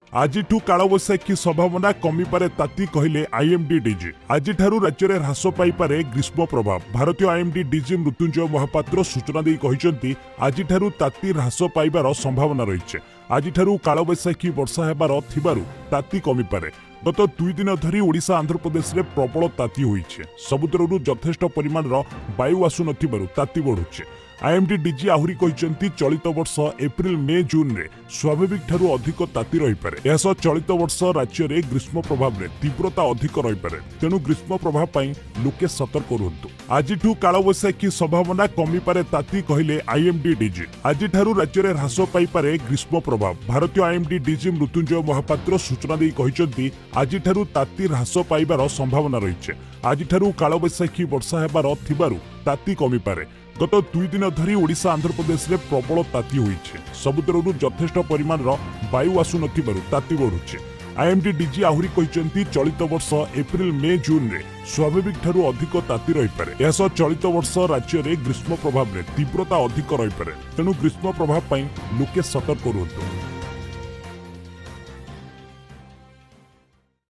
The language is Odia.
ଆଜିଠୁ କାଳବୈଶାଖୀ ସମ୍ଭାବନା, କମିପାରେ ତାତି, କହିଲେ ଆଇଏମ୍ଡି ଡିଜି। ଆଜିଠାରୁ ରାଜ୍ୟରେ ହ୍ରାସ ପାଇପାରେ ଗ୍ରୀଷ୍ମ ପ୍ରଭାବ। ଭାରତୀୟ ଆଇଏମ୍ଡି ଡିଜି ମୃତ୍ୟୁଞ୍ଜୟ ମହାପାତ୍ର ସୂଚନା ଦେଇ କହିଛନ୍ତି, ଆଜିଠାରୁ ତାତି ହ୍ରାସ ପାଇବାର ସମ୍ଭାବନା ରହିଛି। ଆଜିଠାରୁ କାଳବୈଶାଖୀ ବର୍ଷା ହେବାର ଥିବାରୁ ତାତି କମିପାରେ। ଗତ 2 ଦିନ ଧରି ଓଡ଼ିଶା, ଆନ୍ଧ୍ରପ୍ରଦେଶରେ ପ୍ରବଳ ତାତି ହୋଇଛି। ସମୁଦ୍ରରୁ ଯଥେଷ୍ଟ ପରିମାଣର ବାୟୁ ଆସୁନଥିବାରୁ ତାତି ବଢୁଛି। ଆଇଏମ୍ଡି ଡିଜି ଆହୁରି କହିଛନ୍ତି, ଚଳିତ ବର୍ଷ ଏପ୍ରିଲ, ମେ, ଜୁନ୍ରେ ସ୍ୱାଭାବିକଠାରୁ ଅଧିକ ତାତି ରହିପାରେ। ଏହାସହ ଚଳିତ ବର୍ଷ ରାଜ୍ୟରେ ଗ୍ରୀଷ୍ମ ପ୍ରଭାବରେ ତୀବ୍ରତା ଅଧିକ ରହିପାରେ। ତେଣୁ ଗ୍ରୀଷ୍ମ ପ୍ରଭାବ ପାଇଁ ଲୋକେ ସତର୍କ ରୁହନ୍ତୁ। ଆଜିଠୁ କାଳବୈଶାଖୀ ସମ୍ଭାବନା, କମିପାରେ ତାତି, କହିଲେ ଆଇଏମ୍ଡି ଡିଜି। ଆଜିଠାରୁ ରାଜ୍ୟରେ ହ୍ରାସ ପାଇପାରେ ଗ୍ରୀଷ୍ମ ପ୍ରଭାବ। ଭାରତୀୟ ଆଇଏମ୍ଡି ଡିଜି ମୃତ୍ୟୁଞ୍ଜୟ ମହାପାତ୍ର ସୂଚନା ଦେଇ କହିଛନ୍ତି, ଆଜିଠାରୁ ତାତି ହ୍ରାସ ପାଇବାର ସମ୍ଭାବନା ରହିଛି। ଆଜିଠାରୁ କାଳବୈଶାଖୀ ବର୍ଷା ହେବାର ଥିବାରୁ ତାତି କମିପାରେ। ଗତ 2 ଦିନ ଧରି ଓଡ଼ିଶା, ଆନ୍ଧ୍ରପ୍ରଦେଶରେ ପ୍ରବଳ ତାତି ହୋଇଛି। ସମୁଦ୍ରରୁ ଯଥେଷ୍ଟ ପରିମାଣର ବାୟୁ ଆସୁନଥିବାରୁ ତାତି ବଢୁଛି। ଆଇଏମ୍ଡି ଡିଜି ଆହୁରି କହିଛନ୍ତି, ଚଳିତ ବର୍ଷ ଏପ୍ରିଲ, ମେ, ଜୁନ୍ରେ ସ୍ୱାଭାବିକଠାରୁ ଅଧିକ ତାତି ରହିପାରେ। ଏହାସହ ଚଳିତ ବର୍ଷ ରାଜ୍ୟରେ ଗ୍ରୀଷ୍ମ ପ୍ରଭାବରେ ତୀବ୍ରତା ଅଧିକ ରହିପାରେ। ତେଣୁ ଗ୍ରୀଷ୍ମ ପ୍ରଭାବ ପାଇଁ ଲୋକେ ସତର୍କ ରୁହନ୍ତୁ।